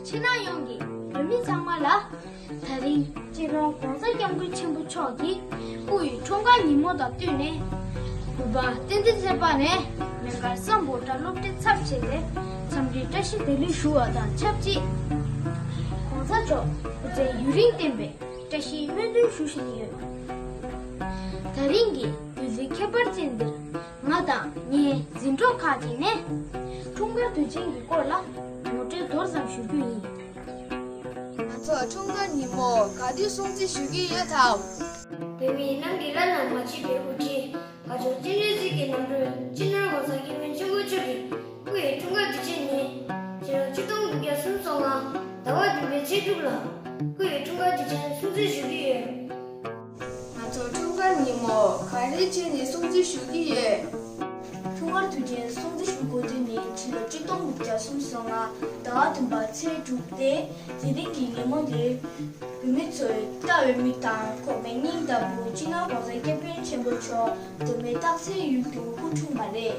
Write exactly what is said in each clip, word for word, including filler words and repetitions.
ཕྱི་ནང་ཡོངས་ཀྱི་བོད་མི་ཚང་མ་ལ། ད་རིང་སྤྱི་ནོར་༸གོང་ས་༸སྐྱབས་མགོན་ཆེན་པོ་མཆོག་གི་སྐུ་ཡི་འཁྲུངས་སྐར་ཉིན་མོ་དང་བསྟུན་ནས། གུས་པ་བསྟན་འཛིན་བརྩེགས་པ་ནས་མེ་མགར་སམ་བྷོ་ཊ་སློབ་གྲྭའི་ཚབ་བྱས་ཏེ་འཚམས་འདྲིའི་བཀྲ་ཤིས་བདེ་ལེགས་ཞུ་བ་དང་ཆབས་ཅིག ༸གོང་ས་མཆོག་སྐུ་ཚེ་ཡུན་རིང་བརྟན་པའི་བཀྲ་ཤིས་སྨོན་འདུན་ཞུ་བཞིན་ཡོད། ད་རིང་གི་དུས་ཚིགས་ཁྱད་པར་ཅན་འདིར། ང་དང་ངའི་འཛིན་གྲོགས་ཁག་ཅིག་ནས་འཁྲུངས་སྐར་དུས་ཆེན་གྱི་སྐོར་ལ་ངོ་སྤྲོད་མདོར་ཙམ་ཞུ་རྒྱུ་ཡིན། ང་ཚོ་འཁྲུངས་སྐར་ཉིན་མོ་ག་དུས་སྲུང་བརྩི་ཞུ་གི་ཡོད་དམ། བོད་མི་རྣམས་ཀྱི་བླ་ན་མ་མཆིས་པའི་དབུ་ཁྲིད་དགའ་ཕྱོགས་སྤྱན་རས་གཟིགས་ཀྱི་རྣམ་སྤྲུལ་སྤྱི་ནོར་༸གོང་ས་༸སྐྱབས་མགོན་ཆེན་པོ་མཆོག་གི་སྐུ་ཡི་འཁྲུངས་སྐར་དུས་ཆེན་ནི་ཕྱི་ལོ་ཆིག་སྟོང་དགུ་བརྒྱ་སུམ་ཅུ་སོ་ལྔ་ཟླ་བ་བདུན་པའི་ཚེས་དྲུག་ལ་སྐུ་ཡི་འཁྲུངས་སྐར་དུས་ཆེན་སྲུང་བརྩི་ཞུ་གི་ཡོད། ང་ཚོ་འཁྲུངས་སྐར་ཉིན་མོ་ག་རེ་བྱས་ནས་སྲུང་བརྩི་ཞུ་གི་ཡོད། འཁྲུངས་སྐར་དུས་ཆེན་སྲུང་བརྩི་ཞུ་དགོས་དོན་ནི་ཕྱི་ལོ་ཆིག་སྟོང་དགུ་བརྒྱ་སུམ་ཅུ་སོ་ལྔ་ཟླ་བ་བདུན་པ་ཚེས་དྲུག་སྟེ། དེ་རིང་གི་ཉིན་མོ་འདིར་བོད་མི་ཚོས་ལྟ་བའི་མིག་དང་གོ་བའི་སྙིང་ལྟ་བུ་སྤྱི་ནོར་༸གོང་ས་༸སྐྱབས་མགོན་ཆེན་པོ་མཆོག་གདོད་མའི་རྟགས་མཚན་ཡུལ་དུ་སྐུ་འཁྲུངས་པ་རེད།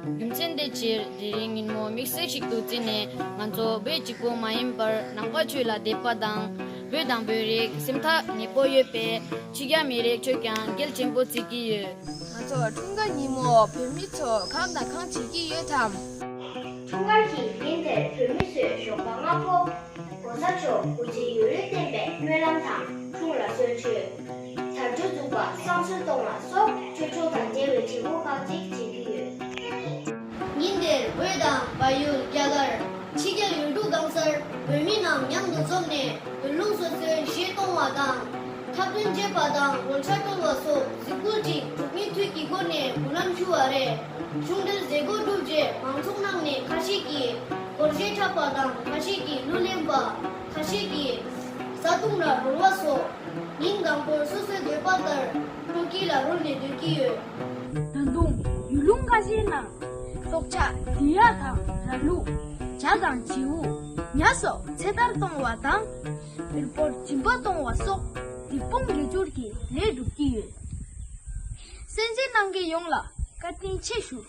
རྒྱུ་མཚན་དེའི་ཕྱིར་དེ་རིང་ཉིན་མོ་དམིགས་བསལ་ཞིག་ཏུ་བརྩིས་ནས་ང་ཚོ་བོད་གཅིག་པུ་མ་ཡིན་པར་ནང་པ་ཆོས་ལ་དད་པ་དང་། བོད་དང་བོད་རིགས་སེམས་ཐག་ཉེ་པོ་ཡོད་པའི་ཕྱི་རྒྱལ་མི་རིགས་ཚོས་ཀྱང་གལ་ཆེན་པོ་བརྩི་གི་ཡོད། ང་ཚོ་འཁྲུངས་སྐར་ཉིན་མོ་བོད་མི་ཚོ་གང་དང་གང་བྱེད་ཀྱི་ཡོད་དམ། འཁྲུངས་སྐར་གྱི་ཉིན་དེར་བོད་མི་ཚོས་ཞོགས་པ་སྔ་པོ་༸གོང་ས་མཆོག་སྐུ་ཚེ་ཡུན་རིང་བརྟན་པའི་སྨོན་ལམ་དང་འཁྲུངས་ལྷ་གསོལ་མཆོད། དར་ཆ་འཛུགས་པ་བསང་གསོལ་གཏོང་བ་སོགས་ཆོས་ཕྱོགས་དང་འབྲེལ་བའི་བྱེད་སྒོ་ཁག་ཅིག་བྱེད་ཀྱི་ཡོད། ཉིན་དེར་བོད་དང་བལ་ཡུལ་རྒྱ་གར་ཕྱི་རྒྱལ་ཡུལ་གྲུ་གང་སར་བོད་མི་རྣམས་མཉམ་དུ་འཛོམས་ནས་བོད་ལུང་སོ་སོའི་གཞས་གཏོང་བ་དང་། འཁྲབ་སྟོན་བྱེད་པ་དང་རོལ་ཆ་དཀྲོལ་བ་སོགས་གཟིགས་སྐོར་གྱི་གྲོགས་མི་འཐུས་ཀྱི་སྒོ་ནས་འབུལ་ལམ་ཞུ་བ་རེད། གཞུང་འབྲེལ་མཛད་སྒོ་གྲུབ་རྗེས་མང་ཚོགས་ནང་ནས་ཁ་ཤས་ཀྱིས་སྒོར་གཞས་འཁྲབ་པ་དང་ཁ་ཤས་ཀྱིས་གླུ་ལེན་པ། ཁ་ཤས་ཀྱིས་བཟའ་བཏུང་ལ་རོལ་བ་སོགས། ཉིན་དང་པོར་སོ་སོའི་འདོད་པ་ལྟར་སྤྲོ་སྐྱིད་ལ་རོལ་ནས་སྡོད་ཀྱི་ཡོད། ད་དུང་ཡུལ་ལུང་ཁ་ཤས་ནང་སྲོག་ཆགས་འདི་ཡག་དང་ར་ལུག་བྱ་དང་བྱིའུ་ཉ་སོགས་ཚེ་ཐར་གཏོང་བ་དང་། དབུལ་པོར་སྦྱིན་པ་གཏོང་བ་སོགས་སྡིག་སྤོང་དགེ་སྦྱོར་གྱི་ལས་སྒྲུབ་ཀྱི་ཡོད། གསན་གཟིགས་གནང་མཁན་ཡོངས་ལ་བཀའ་དྲིན་ཆེ་ཞུ།